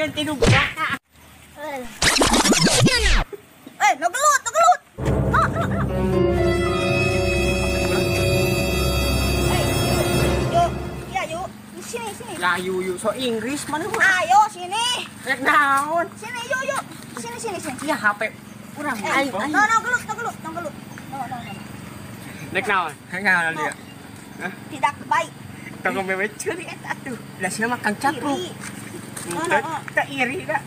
Yan tinugba. Eh, nagelut, nagelut. Eh, yuk, ya yuk, sini sini. Lah yuk, so Inggris mana? Ayo sini. Rek naon? Sini yuk yuk, sini sini sini. Ya HP kurang. Ayo, no no gelut, gelut, gelut. No no no. Rek naon? Rek naon dia? Tidak baik. Tong mewe ceuri eta atuh. Lah sia mah Kang Capruk. Tak iri dah.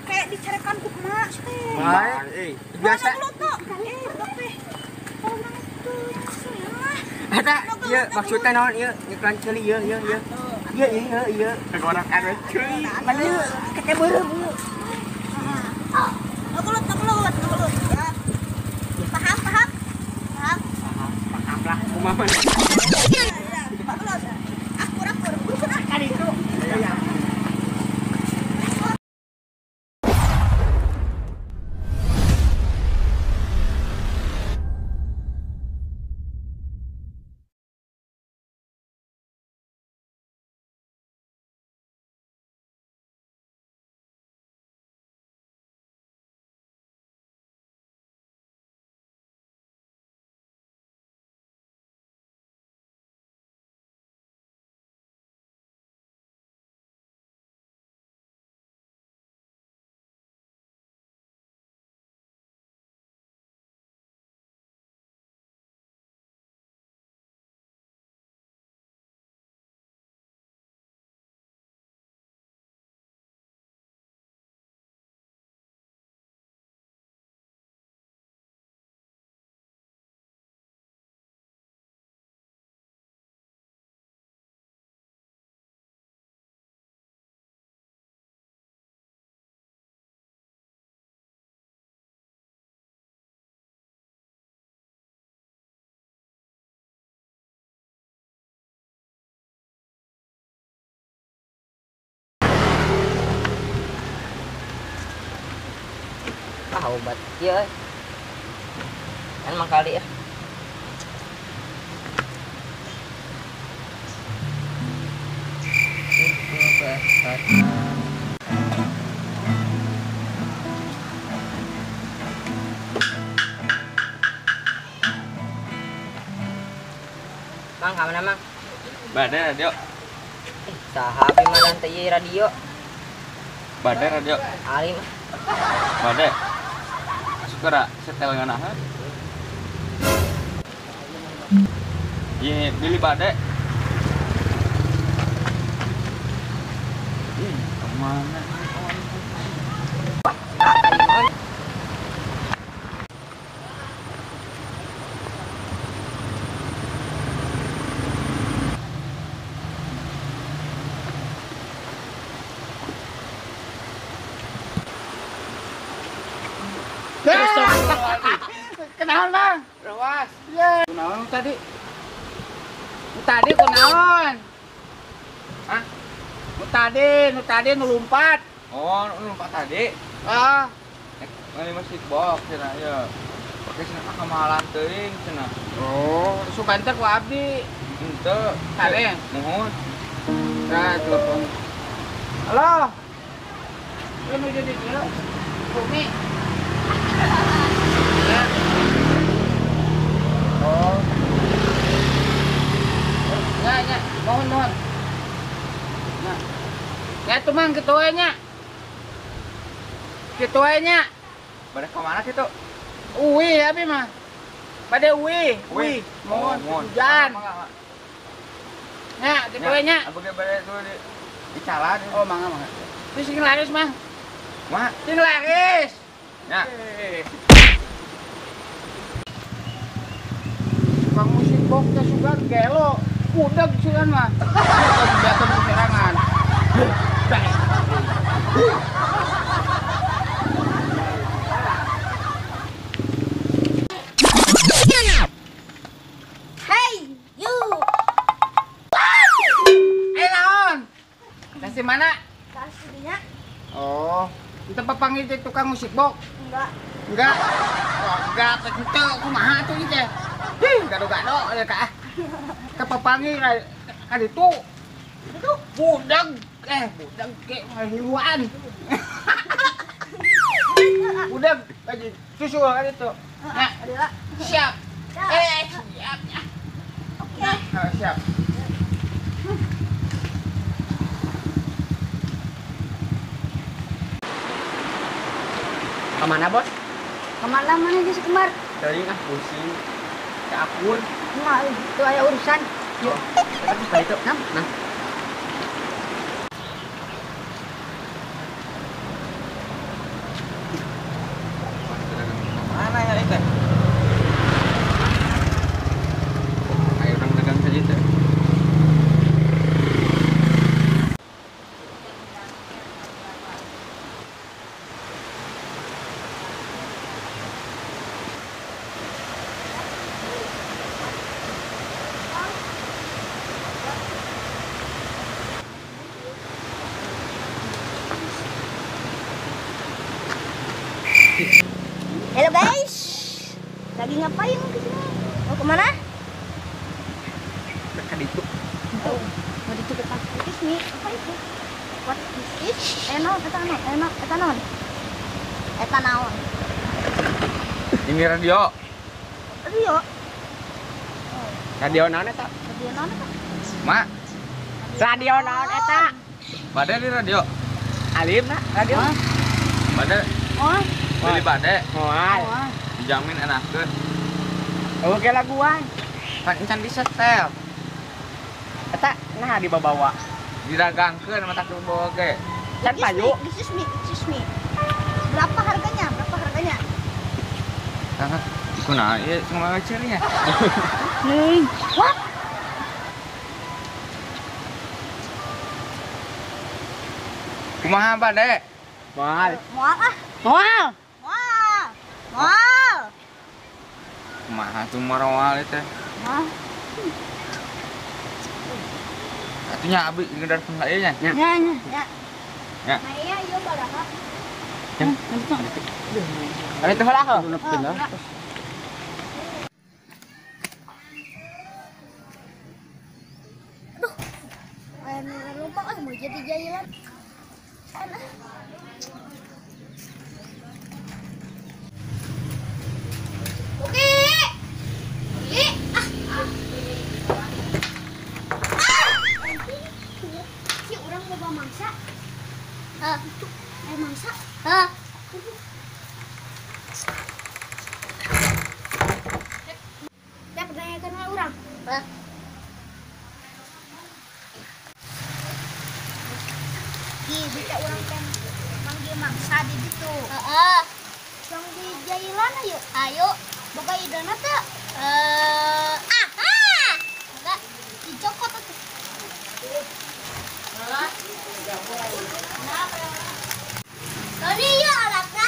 Kayak dicarekan ku emak teh. Biasa. Eta ieu maksudna naon ieu ngiklan ceuli ieu ieu ieu. Ieu ieu ieu. Kegorakan we ceuli. Mana ieu kete beureum ieu. Nagelut nagelut nagelut ya. Paham paham? Paham. Paham, paham lah kumaha. Nagelut. Akur akur. Kan itu. Iya. Ah, obat iya kan mang kali ya. Mang kamana mang? Bade radio. Saha abi mah teh ieu radio. Bade radio. Ali mah. Bade. Sukara setel nganahan. Ye, beli bade. Ih, kemana? Kenaon bang? Rawas. Iya. Kunaon tadi? Tadi kunaon? Hah? Nu tadi nu lumpat. Oh, nu lumpat tadi. Ah. Ini masih box cenah ya. Pakai cenah kamahalan teuing cenah. Oh, sugan teh ku abdi. Henteu. Kade? Nuhun. Nah, telepon. Halo. Lu nuju di dieu? Bumi. Ya. Oh. Ya, ya, mohon, mohon. Nah. Ya tuh mang kitu we nya. Kitu we nya. Bade ka mana kitu? Uwi abi mah. Bade uwi, uwi. Mohon hujan. Nya, kitu we nya. Abdi bade tuh di calan. Oh, mangga mangga. Terus sing laris mang. Mah, sing laris. Ya. Tukang musik box teh sugan gelo, kudeg sugan mah. Jatuh serangan. Hey, you. Eh naon? Kasih mana? Kasih dinya. Oh, itu papanggil teh tukang musik box? Enggak. Enggak. Oh, enggak, teh kumaha atuh ieu teh. Hih, gado-gado ya kak. Kepapanggil Kan itu. Itu budak budak ke hiluan. Budak lagi susu kan itu. Nah, siap. Siap ya. Oke. Nah, siap. Kemana bos? Kemana mana aja kemar? Dari ah pusing. Ke akur. Nah, itu ada urusan. Yuk. Kita itu. Nah. Mana ya itu? Ayo orang dagang saja itu. Halo guys, lagi ngapain kesini? Mau kemana? Ke itu. Oh, mau itu ke Excuse me, apa itu? What is it? Eta naon? Eta naon? Ini radio. Radio? Radio naon eta? Radio naon eta? Mak. Radio naon eta? Bade di radio. Alim na radio. Bade. Oh. Beli bade. Moal. Dijamin enakeun. Oke laguan. Pan encan disetel. Eta nah dibawa. Didagangkeun mata dibawa ge. Can payu. Excuse me, excuse me. Berapa harganya? Berapa harganya? Sangat kunaon ieu cuma cirinya. What? Kumaha bade? Moal. Moal ah. Moal. Moal. Moal. Kumaha tuh moal itu? Moal. Atunya abi ngedar pun ieu nya. Nya nya. Ya. Nah iya ieu baraha. Ya. Ada itu heula heuh. Aduh. Aya lupa ah mau jadi jailan. Oke. Oke. Ah. Ah. Si orang mau bawa mangsa. Itu mangsa. Kita pertanyakan sama orang. Bisa orang kan manggil mangsa di situ. Heeh. Yang di jailan ayo. Ayo, boga idena teu? Ah. Boga dicokot atuh. Tadi ieu alatna.